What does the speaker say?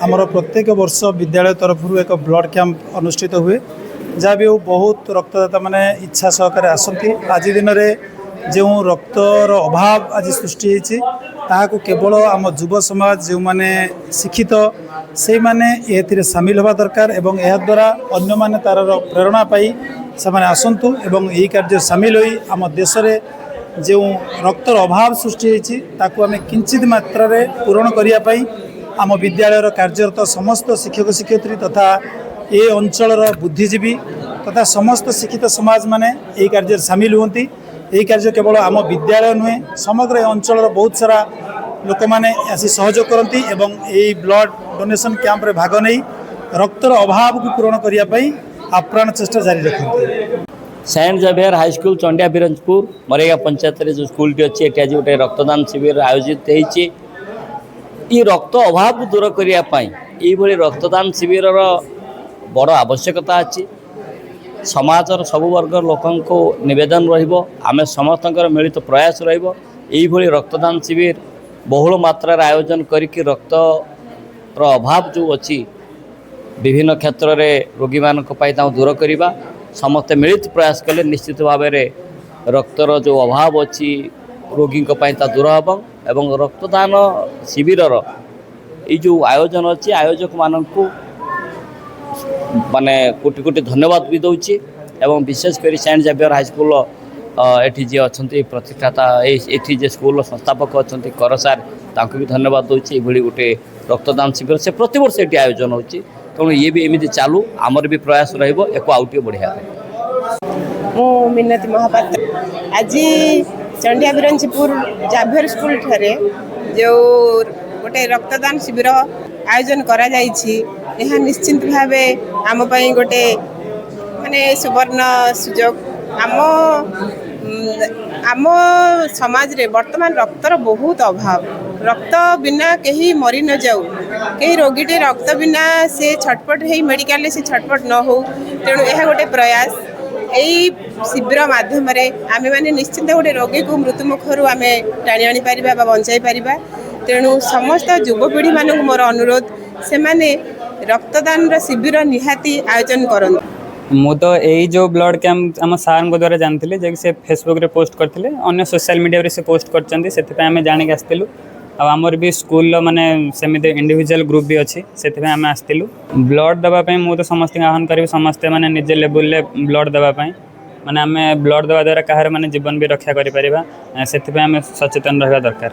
ଆମର ପ୍ରତ୍ୟେକ ବର୍ଷ ବିଦ୍ୟାଳୟ ତରଫରୁ ଏକ ବ୍ଲଡ଼ କ୍ୟାମ୍ପ ଅନୁଷ୍ଠିତ ହୁଏ, ଯାହା ବି ହେଉ ବହୁତ ରକ୍ତଦାତାମାନେ ଇଚ୍ଛା ସହକାରେ ଆସନ୍ତି। ଆଜି ଦିନରେ ଯେଉଁ ରକ୍ତର ଅଭାବ ଆଜି ସୃଷ୍ଟି ହେଇଛି, ତାହାକୁ କେବଳ ଆମ ଯୁବ ସମାଜ, ଯେଉଁମାନେ ଶିକ୍ଷିତ, ସେଇମାନେ ଏଥିରେ ସାମିଲ ହେବା ଦରକାର ଏବଂ ଏହାଦ୍ୱାରା ଅନ୍ୟମାନେ ତାର ପ୍ରେରଣା ପାଇ ସେମାନେ ଆସନ୍ତୁ ଏବଂ ଏହି କାର୍ଯ୍ୟ ସାମିଲ ହୋଇ ଆମ ଦେଶରେ ଯେଉଁ ରକ୍ତର ଅଭାବ ସୃଷ୍ଟି ହେଇଛି, ତାକୁ ଆମେ କିଞ୍ଚିତ ମାତ୍ରାରେ ପୂରଣ କରିବା ପାଇଁ ଆମ ବିଦ୍ୟାଳୟର କାର୍ଯ୍ୟରତ ସମସ୍ତ ଶିକ୍ଷକ ଶିକ୍ଷୟିତ୍ରୀ ତଥା ଏ ଅଞ୍ଚଳର ବୁଦ୍ଧିଜୀବୀ ତଥା ସମସ୍ତ ଶିକ୍ଷିତ ସମାଜମାନେ ଏହି କାର୍ଯ୍ୟରେ ସାମିଲ ହୁଅନ୍ତି। ଏହି କାର୍ଯ୍ୟ କେବଳ ଆମ ବିଦ୍ୟାଳୟ ନୁହେଁ, ସମଗ୍ର ଏ ଅଞ୍ଚଳର ବହୁତ ସାରା ଲୋକମାନେ ଆସି ସହଯୋଗ କରନ୍ତି ଏବଂ ଏହି ବ୍ଲଡ଼ ଡୋନେସନ୍ କ୍ୟାମ୍ପରେ ଭାଗ ନେଇ ରକ୍ତର ଅଭାବକୁ ପୂରଣ କରିବା ପାଇଁ ଆପ୍ରାଣ ଚେଷ୍ଟା ଜାରି ରଖନ୍ତି। ସେଣ୍ଟ ଜାଭିୟର ହାଇସ୍କୁଲ, ଚଣ୍ଡିଆ ବିରଞ୍ଚପୁର, ମରେଗା ପଞ୍ଚାୟତରେ ଯେଉଁ ସ୍କୁଲଟି ଅଛି, ଏଠି ଆଜି ଗୋଟେ ରକ୍ତଦାନ ଶିବିର ଆୟୋଜିତ ହେଇଛି। ଏଇ ରକ୍ତ ଅଭାବକୁ ଦୂର କରିବା ପାଇଁ ଏଇଭଳି ରକ୍ତଦାନ ଶିବିରର ବଡ଼ ଆବଶ୍ୟକତା ଅଛି। ସମାଜର ସବୁ ବର୍ଗର ଲୋକଙ୍କୁ ନିବେଦନ ରହିବ, ଆମେ ସମସ୍ତଙ୍କର ମିଳିତ ପ୍ରୟାସ ରହିବ, ଏଇଭଳି ରକ୍ତଦାନ ଶିବିର ବହୁଳ ମାତ୍ରାରେ ଆୟୋଜନ କରିକି ରକ୍ତର ଅଭାବ ଯେଉଁ ଅଛି ବିଭିନ୍ନ କ୍ଷେତ୍ରରେ ରୋଗୀମାନଙ୍କ ପାଇଁ, ତାଙ୍କୁ ଦୂର କରିବା। ସମସ୍ତେ ମିଳିତ ପ୍ରୟାସ କଲେ ନିଶ୍ଚିତ ଭାବରେ ରକ୍ତର ଯେଉଁ ଅଭାବ ଅଛି ରୋଗୀଙ୍କ ପାଇଁ, ତା ଦୂର ହେବ। ଏବଂ ରକ୍ତଦାନ ଶିବିରର ଏଇ ଯେଉଁ ଆୟୋଜନ ଅଛି, ଆୟୋଜକମାନଙ୍କୁ ମାନେ କୋଟି କୋଟି ଧନ୍ୟବାଦ ବି ଦେଉଛି। ଏବଂ ବିଶେଷ କରି ସେଣ୍ଟ ଜାଭିୟର ହାଇସ୍କୁଲର ଏଠି ଯିଏ ଅଛନ୍ତି ପ୍ରତିଷ୍ଠାତା, ଏଇ ଏଠି ଯିଏ ସ୍କୁଲର ସଂସ୍ଥାପକ ଅଛନ୍ତି କର ସାର୍, ତାଙ୍କୁ ବି ଧନ୍ୟବାଦ ଦେଉଛି। ଏଇଭଳି ଗୋଟେ ରକ୍ତଦାନ ଶିବିର ସେ ପ୍ରତିବର୍ଷ ଏଠି ଆୟୋଜନ ହେଉଛି, ତେଣୁ ଇଏ ବି ଏମିତି ଚାଲୁ। ଆମର ବି ପ୍ରୟାସ ରହିବ ୟାକୁ ଆଉ ଟିକେ ବଢ଼ିବା ପାଇଁ। ମୁଁ ମିନତୀ ମହାପାତ୍ର। ଆଜି ଚଣ୍ଡିଆ ବିରଞ୍ଚିପୁର ଜାଭିୟର ସ୍କୁଲ ଠାରେ ଯେଉଁ ଗୋଟେ ରକ୍ତଦାନ ଶିବିର ଆୟୋଜନ କରାଯାଇଛି, ଏହା ନିଶ୍ଚିନ୍ତ ଭାବେ ଆମ ପାଇଁ ଗୋଟେ ମାନେ ସୁବର୍ଣ୍ଣ ସୁଯୋଗ। ଆମ ସମାଜରେ ବର୍ତ୍ତମାନ ରକ୍ତର ବହୁତ ଅଭାବ। ରକ୍ତ ବିନା କେହି ମରି ନଯାଉ, କେହି ରୋଗୀଟେ ରକ୍ତ ବିନା ସେ ଛଟପଟ ହେଇ ମେଡ଼ିକାଲରେ ସେ ଛଟପଟ ନ ହେଉ, ତେଣୁ ଏହା ଗୋଟେ ପ୍ରୟାସ। ଏଇ ଶିବିର ମାଧ୍ୟମରେ ଆମେମାନେ ନିଶ୍ଚିନ୍ତ ଗୋଟେ ରୋଗୀକୁ ମୃତ୍ୟୁମୁଖରୁ ଆମେ ଟାଣି ଆଣିପାରିବା ବା ବଞ୍ଚାଇ ପାରିବା। ତେଣୁ ସମସ୍ତ ଯୁବପିଢ଼ିମାନଙ୍କୁ ମୋର ଅନୁରୋଧ, ସେମାନେ ରକ୍ତଦାନର ଶିବିର ନିହାତି ଆୟୋଜନ କରନ୍ତୁ। ମୁଁ ତ ଏଇ ଯେଉଁ ବ୍ଲଡ଼ କ୍ୟାମ୍ପ ଆମ ସାର୍ଙ୍କ ଦ୍ୱାରା ଜାଣିଥିଲି ଯେ ସେ ଫେସବୁକ୍ରେ ପୋଷ୍ଟ କରିଥିଲେ, ଅନ୍ୟ ସୋସିଆଲ ମିଡ଼ିଆରେ ସେ ପୋଷ୍ଟ କରିଛନ୍ତି, ସେଥିପାଇଁ ଆମେ ଜାଣିକି ଆସିଥିଲୁ। ଆଉ ଆମର ବି ସ୍କୁଲର ମାନେ ସେମିତି ଇଣ୍ଡିଭିଜୁଆଲ ଗ୍ରୁପ୍ ବି ଅଛି, ସେଥିପାଇଁ ଆମେ ଆସିଥିଲୁ ବ୍ଲଡ଼ ଦେବା ପାଇଁ। ମୁଁ ତ ସମସ୍ତଙ୍କୁ ଆହ୍ୱାନ କରିବି, ସମସ୍ତେ ମାନେ ନିଜ ଲେବୁଲରେ ବ୍ଲଡ଼ ଦେବା ପାଇଁ। ମାନେ ଆମେ ବ୍ଲଡ଼ ଦେବା ଦ୍ୱାରା କାହାର ମାନେ ଜୀବନ ବି ରକ୍ଷା କରିପାରିବା, ସେଥିପାଇଁ ଆମେ ସଚେତନ ରହିବା ଦରକାର।